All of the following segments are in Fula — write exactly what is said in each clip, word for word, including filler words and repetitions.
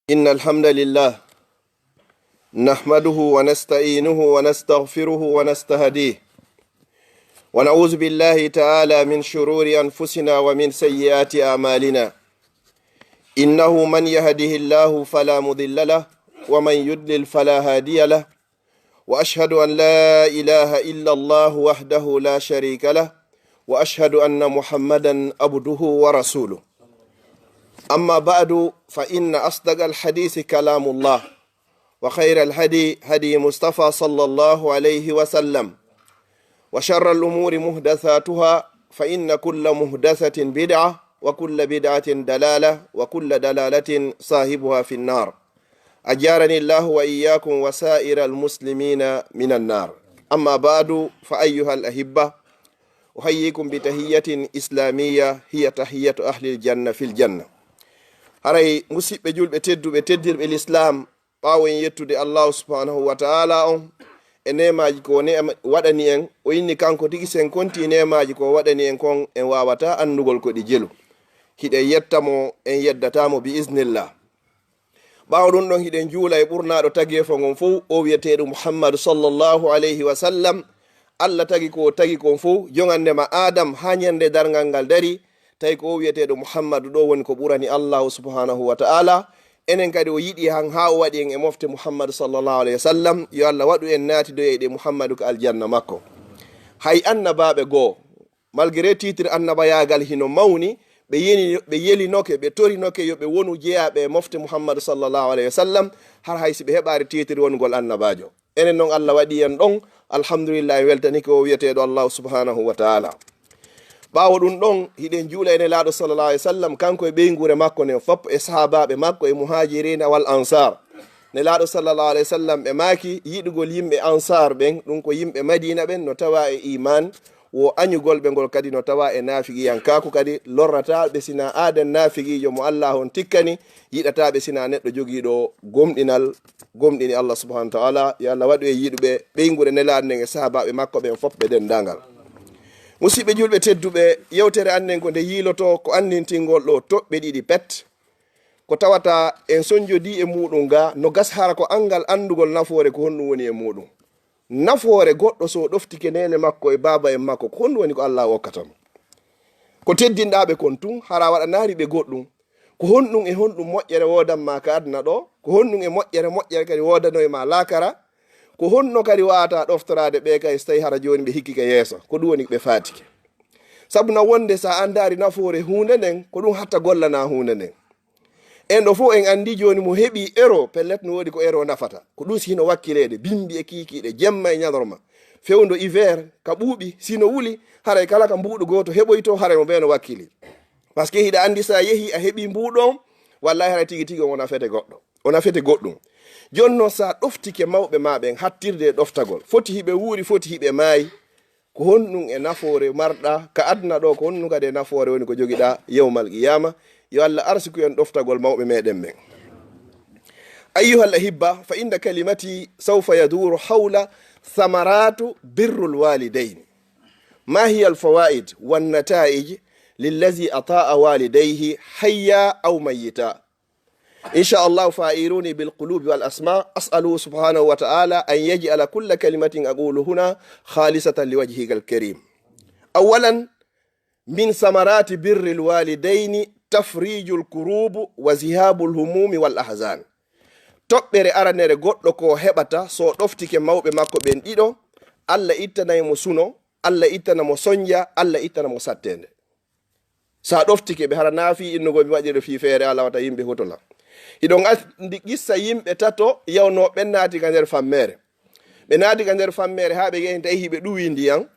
إن الحمد لله نحمده ونستعينه ونستغفره ونستهديه، ونعوذ بالله تعالى من شرور أنفسنا ومن سيئات أعمالنا. إنه من يهده الله فلا مضل له، ومن يضلل فلا هادي له. وأشهد أن لا إله إلا الله وحده لا شريك له، وأشهد أن محمدا عبده ورسوله. أما بعد، فإن أصدق الحديث كلام الله، وخير الهدي هدي مصطفى صلى الله عليه وسلم، وشر الأمور محدثاتها، فإن كل محدثة بدعة، وكل بدعة ضلالة، وكل ضلالة صاحبها في النار. أجارني الله وإياكم وسائر المسلمين من النار. أما بعد، فأيها الأحبة، أحييكم بتحية إسلامية، هي تحية أهل الجنة في الجنة. Haray, musiɓɓe julɓe tedduɓe, teddirɓe lislaam, ɓaawo en yettude Allahu subhanahu wa ta'ala on e neemaaji ko o neema-, waɗani en, o inni kanko tigi sen konti neemaaji ko o waɗani en kon, en waawataa anndugol ko ɗi jelu. Hiɗen yetta mo, en yeddataa mo bi iznillah. Ɓaawo ɗun ɗon, hiɗen juula e ɓurnaaɗo tageefo ngon fow, o wi'eteeɗo Muhammadu sallallahu alayhi wa sallam. Allah tagi ko o tagi kon fow, jongande ma Adam haa ɲande darngal ngal dari, tawi ko o wi'eteeɗo Muhammadu ɗo woni ko ɓurani Allahu subhanahu wa ta'ala. Enen kadi o yiɗi han haa o waɗi en e mofte Muhammadu sallallahu alayhi wa sallam. Yo Allah waɗu en naatidoyayɗe Muhammadu ka aljanna makko. Hay annabaaɓe goo, malgré titre annabayaagal hino mawni, ɓe yeni-, ɓe yelinoke, ɓe torinoke yo ɓe wonu jeyaaɓe e mofte Muhammadu sallallahu alayhi wa sallam, har hay si ɓe heɓaari titre wonugol annabaajo. Enen non Allah waɗi en ɗon, alhamdulillah, en weltanike o wi'eteeɗo Allahu subhanahu wa ta'ala. Ɓaawo ɗun ɗon, hiɗen juula e Nelaaɗo sallallahu alayhi wa sallam, kanko e ɓeynguure makko nden fop, e sahaabaaɓe makko, e muhaajiriina wal ansaar. Nelaaɗo sallallahu alayhi wa sallam ɓe maaki, yiɗugol yimɓe ansaar ɓen, ɗun ko yimɓe Madiina ɓen, no tawa e iimaan, wo aɲugol ɓe ngol kadi no tawa e naafiqiyankaaku kadi, lorrataa ɓe sinaa aaden naafiqiijo mo Allah on tikkani, yiɗataa ɓe sinaa neɗɗo jogiiɗo gomɗinal, gomɗini Allah subhanahu wa ta'ala. Yo Allah waɗu en yiɗuɓe ɓeynguure Nelaaɗo nden e sahaabaaɓe makko ɓen fop ɓe denndaangal. Musiɓɓe julɓe tedduɓe, yewtere an nden ko nde yiilotoo ko anndintingol ɗoo toɓɓe ɗiɗi pet, ko tawata en sonjodii e muuɗum ga, no gasa hara ko anngal anndugol nafoore ko honɗum woni e muuɗum. Nafoore goɗɗo so o ɗoftike neene makko e baaba en makko, ko honɗum woni ko Allah okkata mo? Ko teddinɗaa ɓe kon tun, hara a waɗanaali ɓe goɗɗum. Ko honɗum e honɗum moƴƴere woodan ma ka aduna ɗoo? Ko honɗum e moƴƴere moƴƴere kadi woodanoy ma laakara? Ko honno kadi wa'ata ɗoftoraade ɓe kay so tawi hara jooni ɓe hikkike yeeso? Ko ɗum woni ɓe faatike. Sabu na wonde so a anndaali nafoore huunde nden, ko ɗum hatta gollanaa huunde nden. En ɗo fof en anndi jooni mo heɓi euro, pellet no woodi ko euro nafata. Ko ɗum si hino wakkileede, bimbi e kiikiiɗe, jemma e ñalorma. Fewndo hiver, ka ɓuuɓi, si no wuli, haray kala ka mbuuɗu gooto heɓoytoo, haray mo ɓee no wakkili. Parce que hiɗa anndi so a yehi a heɓi mbuuɗu on, wallahi haray tigi tigi on wona fete goɗɗo. Wona fete goɗɗum. Jooni noon so a ɗoftike mawɓe ma ɓen, hattirde e ɗoftagol, foti hiɓe wuuri, foti hiɓe maayi, ko honɗum e nafoore marɗa ka aduna ɗo, ko honɗum kadi e nafoore woni ko jogiɗa yawmal qiyama? Yo Allah arsiku en ɗoftagol mawɓe meɗen ɓen. Ayyuhal ahibba, fa inna kalimati sawfa yaduru hawla thamaratu birrul walidayni. Ma hiya al fawaid wan nataij lillazi ataa walidayhi hayya aw mayyita. إن شاء الله فأعيروني بالقلوب والأسماع. أسأله سبحانه وتعالى أن يجعل كل كلمة أقول هنا خالصة لوجهك الكريم. أولا، من ثمرات بر الوالدين تفريج الكروب وذهاب الهموم والأحزان. Toɓɓere aranere goɗɗo ko heɓata so ɗoftike mawɓe makko ɓen ɗiɗo, Allah ittanay mo suno, Allah ittana mo sonja, Allah ittana mo sattende. So a ɗoftike ɓe, hara na fii innugol mi waɗi ɗo fii feere, alaa wata yimɓe hutola. Hiɗon anndi qissa yimɓe tato yawnoo ɓen naati ka nder fammeere. Ɓe naati ka nder fammeere haa ɓe yehi tawi hiɓe ɗuwii ndiyan.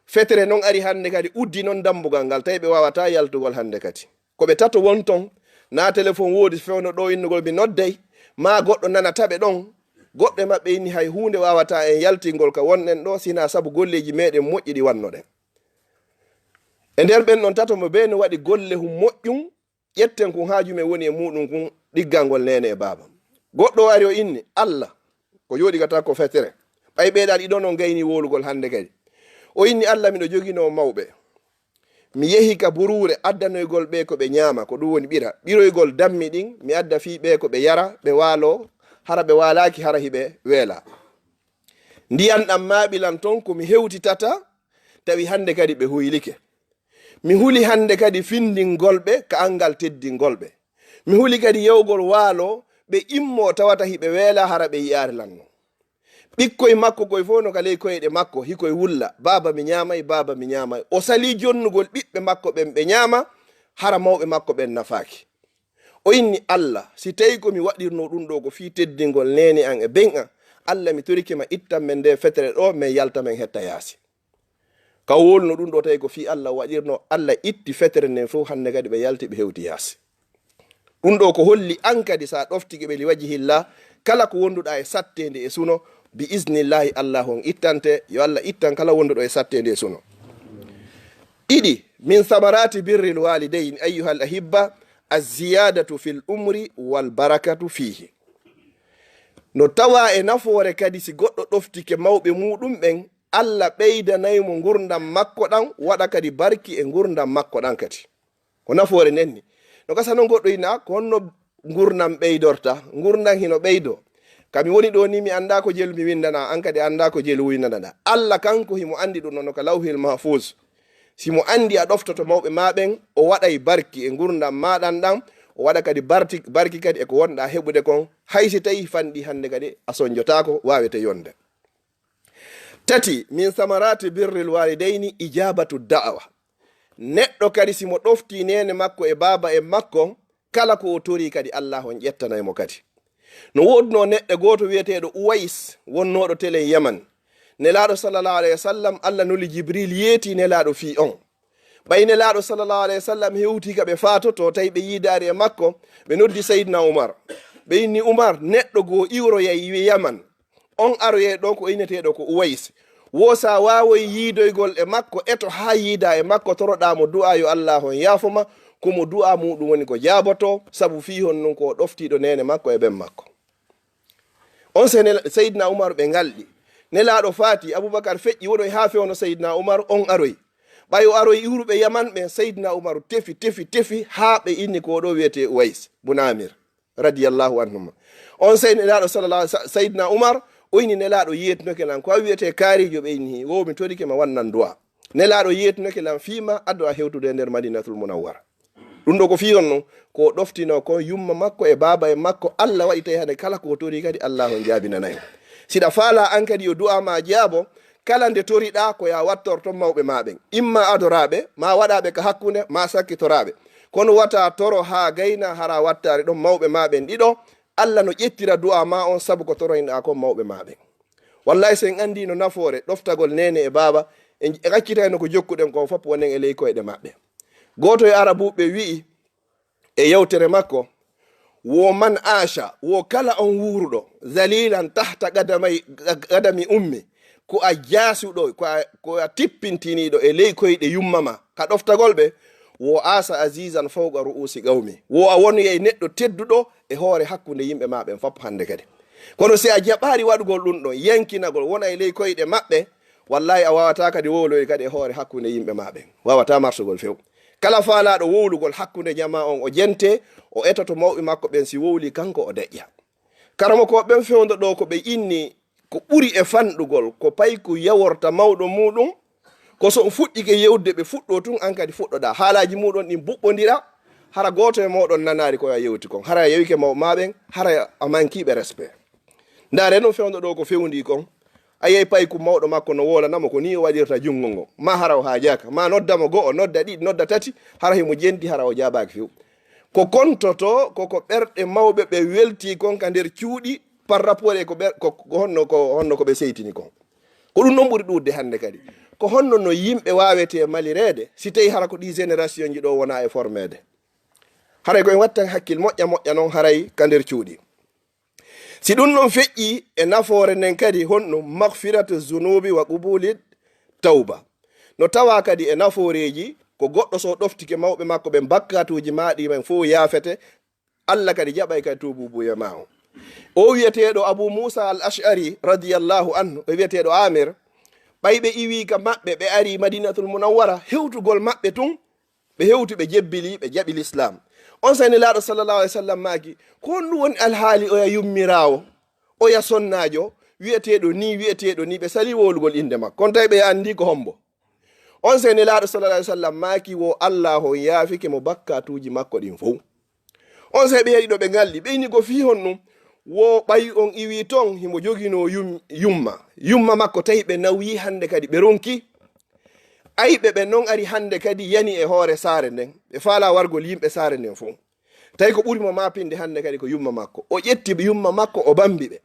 Fetere non ari hannde kadi, uddi non dambugal ngal, tawi ɓe waawataa yaltugol hannde kadi. Ko ɓe tato won ton, na telefon woodi fewndo ɗo innugol mi nodday, maa goɗɗo nana taɓe ɗon. Goɗɗo e maɓɓe inni hay huunde waawataa en yaltingol ka wonɗen ɗo, si hinaa sabu golleeji meɗen moƴƴi ɗi wannoɗen. E nder ɓen ɗon tato mo bee no waɗi golle hum moƴƴum, ƴetten kun haaju men woni e muuɗum kun, ɗiggangol neene e baaba. Goɗɗo o ari o inni, Allah, ko jooɗi ka takko fetere. Ɓay ɓee ɗaɗi ɗon on gayni wowlugol hannde kadi. O inni, Allah, miɗo joginoo mawɓe. Mi yehi ka buruure addanoygol ɓe ko ɓe ñaama, ko ɗum woni ɓira. Ɓiroygol dammi ɗin, mi adda fii ɓe ko ɓe yara, ɓe waaloo, hara ɓe waalaaki, hara hiɓe weela. Ndiyan ɗan maaɓilan ton ko mi hewtitata, tawi hannde kadi ɓe huylike. Mi huli hannde kadi findingol ɓe ka anngal teddingol ɓe. Mi huli kadi yewgol waalo, ɓe immoo tawata hiɓe weela hara ɓe yi'aari lan non. Ɓikkoy makko koy fof no ka ley koyɗe makko, hikoy wulla, "Baaba, mi ñaamay, baaba, mi ñaamay." O salii jonnugol ɓiɓɓe makko ɓen ɓe ñaama, hara mawɓe makko ɓen nafaaki. O inni, "Alla, si tawi ko mi waɗirnoo ɗum ɗoo ko fii teddingol neene an e ben an, Alla, mi torike ma, ittan men nde fetere ɗoo, men yalta men hetta yaasi." Ka wowluno ɗum ɗoo tawi ko fii Alla o waɗirnoo, Alla itti fetere nden fof, hannde kadi ɓe yalti ɓe hewti yaasi. Ɗum ɗoo ko holli an kadi sa ɗoftike ɓe li wajhillah, kala ko wonduɗa e satteende e suno, bi isnillahi Allahu on ittante, yo Alla ittan kala wonduɗo e satteende e suno. Ɗiɗi, min samarati birril walidayni ayyuhal ahibba, az-ziyadatu fil umri wal barakatu fihi. No tawa e nafoore kadi si goɗɗo ɗoftike mawɓe muɗum ɓen, Alla ɓeydanay mo ngurndan makko ɗan, waɗa kadi barki e ngurndan makko ɗan kadi. Ko nafoore nden ni. No gasa non goɗɗo ina, ko honno ngurndan ɓeydorta? Ngurndan hino ɓeydo. Ka mi woni ɗoo ni, mi anndaa ko jelu mi winndana, an kadi anndaa ko jelu winndana. Alla kanko himo anndi ɗum non ka Lawhil Mahfuz. Si mo anndi a ɗoftoto mawɓe ma ɓen, o waɗay barki e ngurndan ma ɗan ɗan, o waɗa kadi barti-, barki kadi e ko wonɗa heɓude kon, hay si tawi fanɗi hannde kadi a sonjotaako, waawete yonde. Tati, min samarati birril walidayni ijabatu da'wa. Neɗɗo kadi si mo ɗofti neene makko e baaba en makko, kala ko o tori kadi Alla on ƴettanay mo kadi. No woodunoo neɗɗo gooto wi'eteeɗo Uwais, wonnooɗo telen Yaman. Nelaaɗo sallallahu alayhi wa sallam, Alla nuli Jibril yeeti Nelaaɗo fii on. Ɓay Nelaaɗo sallallahu alayhi wa sallam hewti ka ɓe faatoto, tawi ɓe yiidaari e makko, ɓe noddi Sayyidina Umar. Ɓe inni Umar, neɗɗo goo iwroyay Yaman. On aroyay ɗon ko inneteeɗo ko Uwais. Wo sa waawoy yiidoygol e makko, eto haa yiida e makko, toroɗaa mo du'aa yo Alla on yaafo ma, ko mo du'aa muɗum woni ko jaaboto, sabu fii honɗun ko o ɗoftiiɗo neene makko e ben makko. On se Nela-, Sayyidina Umar ɓe ngalɗi. Nelaaɗo faati, Abubakar feƴƴi, wonoy haa fewno Sayyidina Umar, on aroy. Ɓay o aroy iwruɓe Yaman ɓen, Sayyidina Umar tefi, tefi, tefi, haa ɓe inni ko ɗo wi'etee Uwais bun Amir, radiyallahu anhuma. On sey Nelaaɗo sallallahu, Sa-, Sayyidina Umar, o inni Nelaaɗo yeetinoke lan, ko a wi'etee kaarijo ɓe inni, wo mi torike ma wannan du'a. Nelaaɗo yeetinoke lan fii ma, ado a hewtude e nder Madinatul Munawwara. Ɗum ɗo ko fii on non, ko o ɗoftinoo kon yumma makko e baaba en makko, Alla waɗi tawi hande kala ko o tori kadi Alla on jaabinanay mo. Siɗa faalaa an kadi yo du'aa ma jaabo, kala nde toriɗaa ko ya wattor ton mawɓe ma ɓen. Imma adoraaɓe, ma waɗaaɓe ka hakkunde, ma sakkitoraaɓe. Kono wata toro haa gayna hara wattaade ɗon mawɓe ma ɓen ɗiɗo, Alla no ƴettira du'aa ma on sabu ko toroyɗaa kon mawɓe ma ɓen. Wallahi, si en anndii no nafoore ɗoftagol neene e baaba, en, en accitayno ko jokkuɗen kon fof wonen e ley koyɗe maɓɓe. Gooto e Arabuɓe wi'i e yewtere makko, wo man aasha, wo kala on wuuruɗo, zalilan tahta qadamay, qadami ummi, ko a jaasuɗo, ko a, ko a tippintiniiɗo e ley koyɗe yumma ma, ka ɗoftagol ɓe, wo aasa azizan fawqa ru'usi qawmi, wo a wonoyay neɗɗo tedduɗo e hoore hakkunde yimɓe ma ɓen fof hannde kadi. Kono si a jaɓaari waɗugol ɗum ɗon, yankinagol, wona e ley koyɗe maɓɓe, wallahi a waawataa kadi wowloyde kadi e hoore hakkunde yimɓe ma ɓen. Waawataa marsugol few. Kala faalaaɗo wowlugol hakkunde jamaa on, o jente, o etoto mawɓe makko ɓen si wowli kanko o deƴƴa. Karamokooɓe ɓen fewndo ɗo ko ɓe inni ko ɓuri e fanɗugol, ko payku yaworta mawɗo muɗum, ko so on fuɗɗike yewde ɓe fuɗɗo tun, an kadi fuɗɗoɗaa. Haalaaji muɗum ɗin buɓɓondira, hara gooto e mooɗon nanaali ko a yewti kon. Hara a yewike mawɓe ma ɓen, hara a manki ɓe respect. Ndaare non fewndo ɗo ko fewndi kon. A yey payku mawɗo makko no wowlana mo, ko ni o waɗirta junngo ngo. Ma hara o haajaaka. Ma nodda mo go'o, nodda ɗiɗi, nodda tati, hara himo jenti, hara o jaabaaki few. Ko kontoto, ko ko ɓerɗe mawɓe ɓe welti kon ka nder cuuɗi, par rapport e ko ɓer-, ko, ko honno, ko honno ko ɓe seytini kon. Ko ɗum non ɓuri ɗuuɗde hannde kadi. Ko honno no yimɓe waawetee malireede, si tawii hara ko ɗii génération ji ɗo wona e formeede? Haray ko en wattan hakkil moƴƴa moƴƴa non haray ka nder cuuɗi. Si ɗum ɗon feƴƴi e nafoore nden kadi, honno maghfiratu zunubi wa qubuli tawba. No tawa kadi e nafooreeji, ko goɗɗo so ɗoftike mawɓe makko ɓen, bakkatuuji maaɗi men fof yaafete, Alla kadi jaɓay kadi tuubuubuya ma on. O wi'eteeɗo Abu Musa al Ash'ari radiyallahu anhu, e wi'eteeɗo Amir, ɓay ɓe iwi ka maɓɓe, ɓe ari Madinatul Munawwara, hewtugol maɓɓe tun, Ɓe hewti, ɓe jebbili, ɓe jaɓi lislaam. On sey Nelaaɗo sallallahu alaihi wasallam maaki, "Ko honɗum woni alhaali oya yummiraawo, oya sonnaajo, wi'eteeɗo ni, wi'eteeɗo ni?" Ɓe sali wowlugol innde makko. Kono tawi ɓe anndi ko hombo. On sey Nelaaɗo sallallahu alaihi wasallam maaki, "Wo Allah on yaafike mo bakkatuuji makko ɗin fow." On sey ɓe heɗi ɗo ɓe ngalɗi, ɓe inni, "Ko fii honɗum?" Wo ɓay on iwi ton, himo joginoo yum-, yumma. Yumma makko tawi ɓe nawyi hannde kadi ɓe ronki. Ayɓe ɓe non ari hannde kadi yani e hoore saare nden. Ɓe faalaa wargol yimɓe saare nden fow. Tawi ko ɓuri mo maapinde hannde kadi ko yumma makko. O ƴetti yumma makko, o bambi ɓe.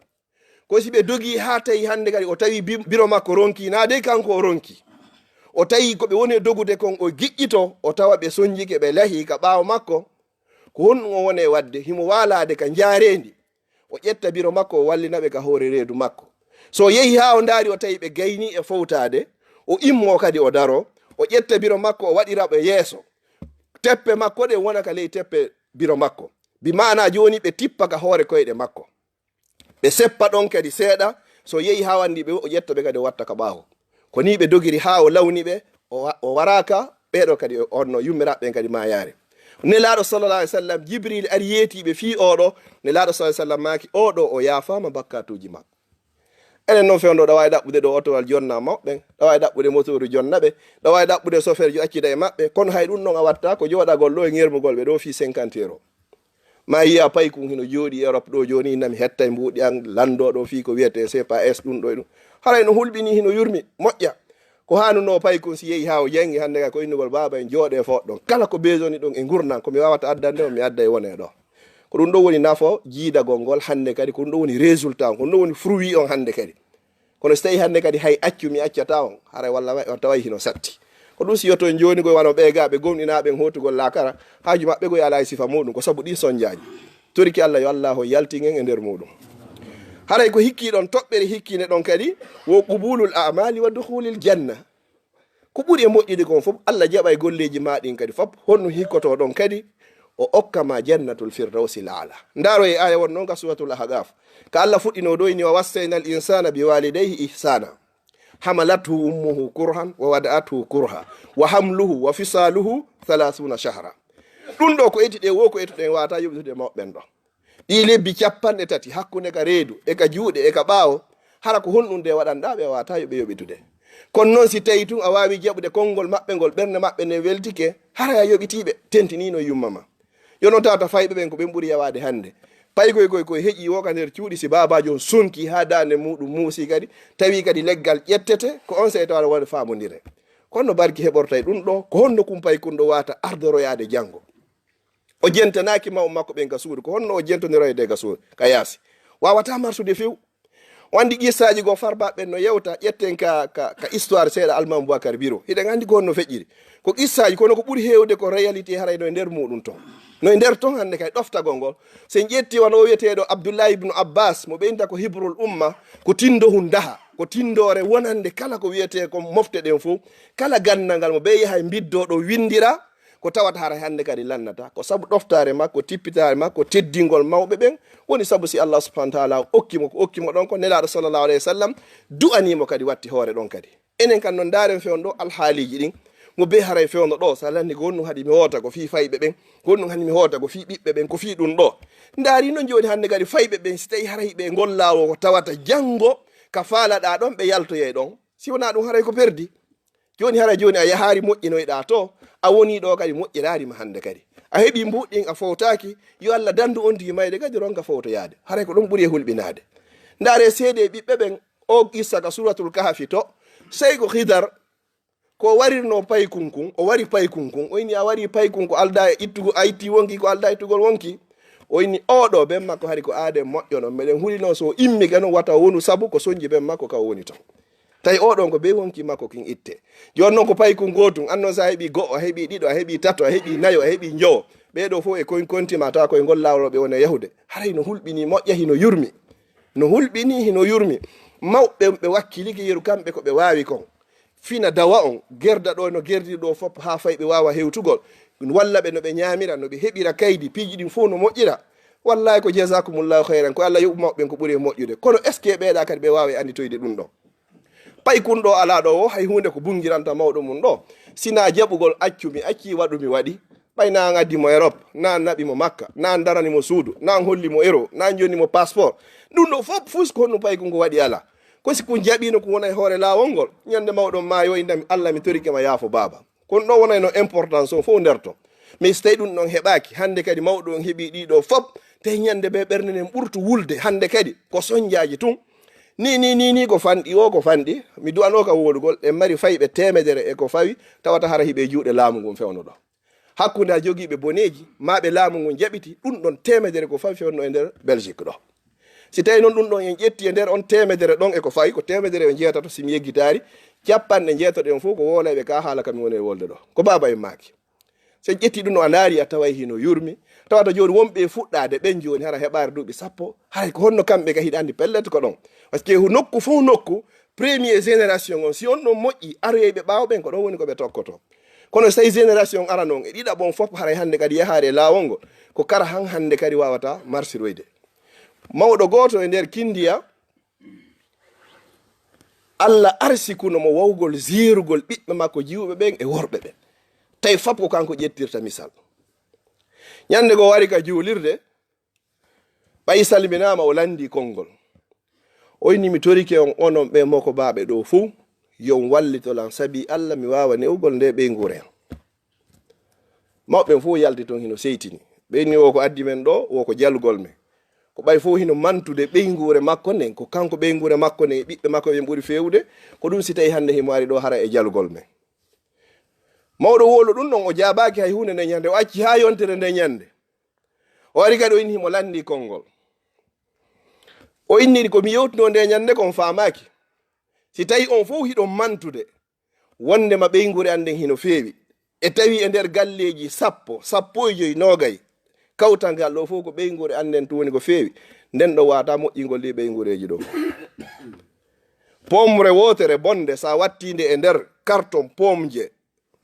Ko si ɓe dogii haa tawi hannde kadi o tawi bi-, biro makko ronki, naa dey kanko o ronki. O tawi ko ɓe woni e dogude kon, o giƴƴito, o tawa ɓe sonjike, ɓe lahii ka ɓaawo makko. Ko honɗum o woni e waɗde? Himo waalaade ka njaareendi. O ƴetta biro makko, o wallina ɓe ka hoore reedu makko. So o yehi haa o ndaari, o tawi ɓe gaynii e fowtaade, o immoo kadi o daroo, o ƴetta biro makko, o waɗira ɓe yeeso. Teppe makko ɗen wona ka ley teppe biro makko. Bi maanaa jooni ɓe tippa ka hoore koyɗe makko. Ɓe seppa ɗon kadi seeɗa, so yehi haa wandi ɓe, o ƴetta ɓe kadi o watta ka ɓaawo. Ko nii ɓe dogiri haa o lawni ɓe, o wa-, o waraaka, ɓeeɗo kadi o, onno yummiraaɓe ɓen kadi maayaare. Nelaaɗo sallallahu alaihi wasallam, Jibril ari yeetii ɓe fii oo ɗoo, Nelaaɗo sallallahu alaihi wasallam maaki, "Oo ɗoo o yaafaama bakkatuuji makko." Enen non fewndo, ɗa waawi ɗaɓɓude ɗo otowal jonna mawɓe ɓen, ɗa waawi ɗaɓɓude motooru jonna ɓe, ɗa waawi ɗaɓɓude soferjo accida e maɓɓe, kono hay ɗum ɗon a watta ko jooɗagol ɗo e ŋermugol ɓe ɗo fii cinquante euros. Ma yiya paykun hino jooɗi Europe ɗo jooni, ina mi hettay mbuuɗi an lanndoo ɗo fii ko wiyetee C P S ɗum ɗo e ɗum. Haray no hulɓini, hino yurmi, moƴƴa. Ko haanunoo paykun si yehi haa o jangi hannde kay ko innugol baaba en jooɗee foɗɗon. Kala ko besoin ɗon e ngurndan ko mi waawata addande on, mi adday wonee ɗo. Ko ɗum ɗon woni nafo jiidagol ngol hannde kadi, ko ɗum ɗon woni résultat on, ko ɗum ɗon woni fruit on hannde kadi. Kono si tawi hannde kadi hay accu mi accataa on, haray walla wa-, on taway hino satti. Ko ɗum si yoto en jooni koye wano ɓeegaaɓe gomɗinaaɓe en hootugol laakara, haaju maɓɓe koye alaa e sifa muɗum, ko sabu ɗin sonjaaji. Toriki Allah yo Allah on yaltin en e nder muɗum. Haray ko hikkii ɗon, toɓɓere hikkinde ɗon kadi, wo qubulul a'mali wa dukhulil janna. Ko ɓuri e moƴƴude kon fof, Allah jaɓay golleeji maa ɗin kadi fof. Honno hikkotoo ɗon kadi? O okka ma jannatul firdawsil aala. Ndaaro e aya won noon ka suratul Ahqaf. Ka Allah fuɗɗinoo ɗo, inni, "Wa wassayna al insana bi walidayhi ihsana. Hamalathu ummuhu kurhan wa wada'athu kurha. Wa hamluhu wa fisaluhu thalathuna shahra." Ɗum ɗo ko eti ɗe wo ko etuɗen wata yoɓitude mawɓe ɓen ɗo. Ɗii lebbi capanɗe tati hakkunde ka reedu, e ka juuɗe, e ka ɓaawo, hara ko honɗum de waɗanɗaa ɓe? Waawataa yo ɓe yoɓitude. Kono noon, si tawii tun a waawi jaɓude konngol maɓɓe ngol, ɓernde maɓɓe nden weltike, haray a yoɓitii ɓe, tentinii no yumma ma. Yo noon tawata fayɓe ɓen ko ɓen ɓuri yawaade hannde. Paykoy koy koy heƴii wo ka nder cuuɗi, si baabaajo on sonki haa daande muuɗum muusi kadi, tawi kadi leggal ƴettete, ko on sey tawa waɗa faamondire. Kono no barki heɓortay ɗum ɗo, ko honno kumpay kun ɗo waata ardoroyaade janngo? O jentanaaki mawɓe makko ɓen ka suudu. Ko honno o jentoniroyde ka suudu, ka yaasi? Waawataa marsude few. O anndi qissaaji goo, farba ɓen no yewta, ƴetten ka, ka, ka histoire seeɗa Almaamu Bubakar Biro. Hiɗen anndi ko honno feƴƴiri. Ko qissaaji, kono ko ɓuri heewde ko réalité haray no e nder muɗum ton. No e nder ton hannde kay ɗoftagol ngol. So en ƴetti wano o wiyeteeɗo Abdullahi ibnu Abbas, mo ɓe innta ko Hibrul Umma, ko tindo hun daha, ko tindoore wonande kala ko wiyetee ko mofte ɗen fow, kala ganndal ngal mo ɓe yaha e mbiddoo ɗo winndira, ko tawata haray hannde kadi lannata. Ko sabu ɗoftaare makko, tippitaare makko, teddingol mawɓe ɓen, woni sabu si Allah subhanahu wa taala okki mo ko okki mo ɗon ko, Nelaaɗo sallallahu alayhi wa sallam du'anii mo kadi watti hoore ɗon kadi. Enen kan non ndaaren fewndo ɗo alhaaliiji ɗin, mo be haray fewndo ɗo, so a lanni ko honɗum haɗi mi hoota ko fii fayɓe ɓen, ko honɗum haɗi mi hoota ko fii ɓiɓɓe ɓen, ko fii ɗum ɗo. Ndaari non jooni hannde kadi fayɓe ɓen, si tawi haray ɓe ngol laawol ko tawata janngo ka faalaɗaa ɗon ɓe yaltoyay ɗon, si wonaa ɗum haray ko perdi. Jooni hara jooni a yahaari moƴƴinoyɗaa to, a wonii ɗo kadi moƴƴiraari ma hannde kadi. A heɓii mbuuɗi ɗin a fowtaaki, yo Allah danndu on tigi mayde kadi ronka fowtoyaade. Haray ko ɗum ɓuri e hulɓinaade. Ndaaree seedee ɓiɓɓe ɓen, o qissa ka Suuratul Kahfi to, sey ko Hidar, ko warirnoo paykun kun, o wari paykun kun, o inni a warii paykun ko aldaa e ittugo, a ittii wonki ko aldaa ittugol wonki. O inni oo ɗoo ben makko hari ko aaden moƴƴo non, meɗen huli non so o immi kano wata o wonu sabu ko sonji ben makko ka o woni ton. Tawi oo ɗon ko be wonki makko kin itte. Jooni non ko paykun gootun, an non so a heɓii go'o, a heɓii ɗiɗo, a heɓii tato, a heɓii nayo, a heɓii njowo. Ɓee ɗoo fof e koyn konti ma tawa koye ngol laawol ɓe woni e yahude. Haray no hulɓinii moƴƴa, hino yurmi. No hulɓinii, hino yurmi. Mawɓe ɓe wakkilike yeru kamɓe ko ɓe waawi kon. Fina dawa on, gerda ɗo no gerdiri ɗo fof haa fay ɓe waawa hewtugol. Walla ɓe no ɓe ñaamira, no ɓe heɓira kaydi, piiji ɗin fof no moƴƴira. Wallahi ko jazakumullahu khayran, ko Allah yoɓu mawɓe ɓen ko ɓuri e moƴƴude. Kono est-ce que ɓeeɗa kadi ɓe waawa e annditoyde ɗum ɗo? Paykun ɗo alaa ɗo o, hay huunde ko bunngiranta mawɗo mum ɗo. Sinaa jaɓugol accu mi acci, waɗu mi waɗi. Ɓay na an addi mo Europe, na an naɓi mo Makka, na an darani mo suudu, na an holli mo euro, na an jonni mo passeport. Ɗum ɗo fof, fus ko honɗum paygu ngu waɗi alaa. Ko si kun jaɓiino ko wona e hoore laawol ngol, ñande mawɗo on maayo, inda mi, "Allah, mi torike ma, yaafo baaba." Kono ɗo wonayno importance on fof nder to. Mais si tawi ɗum ɗon heɓaaki, hannde kadi mawɗo on heɓi ɗiɗo fof, tawi ñande ɓe ɓernde nden ɓurtu wulde, hannde kadi ko sonjaaji tun. Ni, ni, ni, ni ko fanɗi, o ko fanɗi. Mi du'anoo ka wowlugol, en mari fayɓe teemedere e ko fawi, tawata hara hiɓe juuɗe laamu ngun fewno ɗo. Hakkunde a jogiiɓe boneeji, maa ɓe laamu ngun jaɓiti, ɗum ɗon teemedere ko fawi fewno e nder Belgique ɗo. Si tawi noon ɗum ɗon en ƴetti e nder on teemedere ɗon e ko fawi, ko teemedere e jeetato si mi yeggitaari, capanɗe jeetato en fof ko woolayɓe ka haala ka mi woni e wolde ɗo. Ko baaba en maaki. So en ƴetti ɗum ɗo a ndaari a taway hino yurmi, tawata jooni wonɓe e fuɗɗaade ɓen jooni hara heɓaare duuɓi sappo, haray ko honno kamɓe ka hiɗa anndi pellet ko ɗon. Parce que nokku fof nokku, premier génération on, si on ɗon moƴƴi, aroyɓe ɓaawo ɓen ko ɗon woni ko ɓe tokkoto. Kono so tawi génération arano on e ɗiɗaɓo on fof haray hannde kadi yahaare e laawol ngol, ko kara han hannde kadi waawata marsiroyde. Mawɗo gooto e nder Kindiya, Allah arsikuno mo wawgol jeerugol ɓiɓɓe makko jiwɓe ɓen e worɓe ɓen. Tawi fop ko kanko ƴettirta misal. Ñande goo wari ka juulirde, ɓay salminaama o lanndii konngol. O inni, "Mi torike on, onon ɓe mokobaaɓe ɗo fow, yo on wallito lan, sabi Allah mi waawa newgol nde ɓeynguure am." Mawɓe ɓen fow yalti ton hino seytini. Ɓe inni, "O ko addi men ɗo, o ko jalugol men. Ko ɓay fow hino mantude ɓeynguure makko nden, ko kanko ɓeynguure makko nden e ɓiɓɓe makko ɓen ɓuri feewude, ko ɗum si tawi hannde himo ari ɗo hara e jalugol men." Mawɗo wowlo ɗum ɗon, o jaabaaki hay huunde nden ñande, o acci haa yontere nden ñande. O ari kadi o inni himo lanndii konngol. O inni, "Ko mi yewtuno nde ñande kon faamaaki. Si tawi on fow hiɗon mantude, wondema ɓeynguure an nden hino feewi. E tawi e nder galleeji sappo, sappo e joy, noogay, kawtal ngal ɗo fow ko ɓeynguure an nden tun woni ko feewi. Nden ɗo waata moƴƴingol ɗi ɓeynguureeji ɗo." Pomre wootere bonde, sa wattiinde e nder karton pomje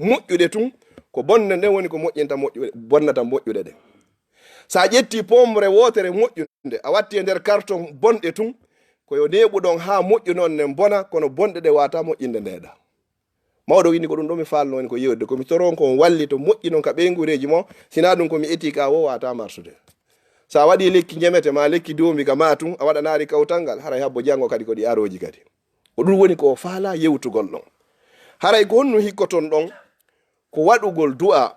moƴƴuɗe tun, ko bonde nden woni ko moƴƴinta moƴƴuɗe, bonnata moƴƴuɗe ɗen. Sa ƴetti pomre wootere moƴƴunde, a watti e nder karton bonɗe tun, ko yo neeɓuɗon haa moƴƴunon nden bona, kono bonɗe ɗe waata moƴƴinde ndeeɗa. Mawɗo windi, "Ko ɗum ɗo mi faalno woni ko yewde, ko mi toron ko on wallito moƴƴinon ka ɓeynguureeji mon, sinaa ɗum ko mi eti ka wo waata marsude." Sa waɗi lekki njemete ma lekki doombi ka ma tun, a waɗanaari kawtal ngal, haray habbo janngo kadi ko ɗi arooji kadi. Ko ɗum woni ko o faala yewtugol ɗon. Haray ko honno hikkoton ɗon? Ko waɗugol du'a,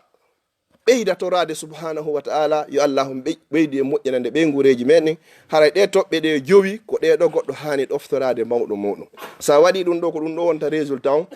ɓeydatoraade subhanahu wa ta'ala, yo Allah on ɓey-, ɓeydu e moƴƴinande ɓeynguureeji men ɗin. Haray ɗe toɓɓe ɗe jowi, ko ɗe ɗo goɗɗo haani ɗoftoraade mawɗo muɗum. Sa waɗi ɗum ɗo, ko ɗum ɗo wonta résultat on.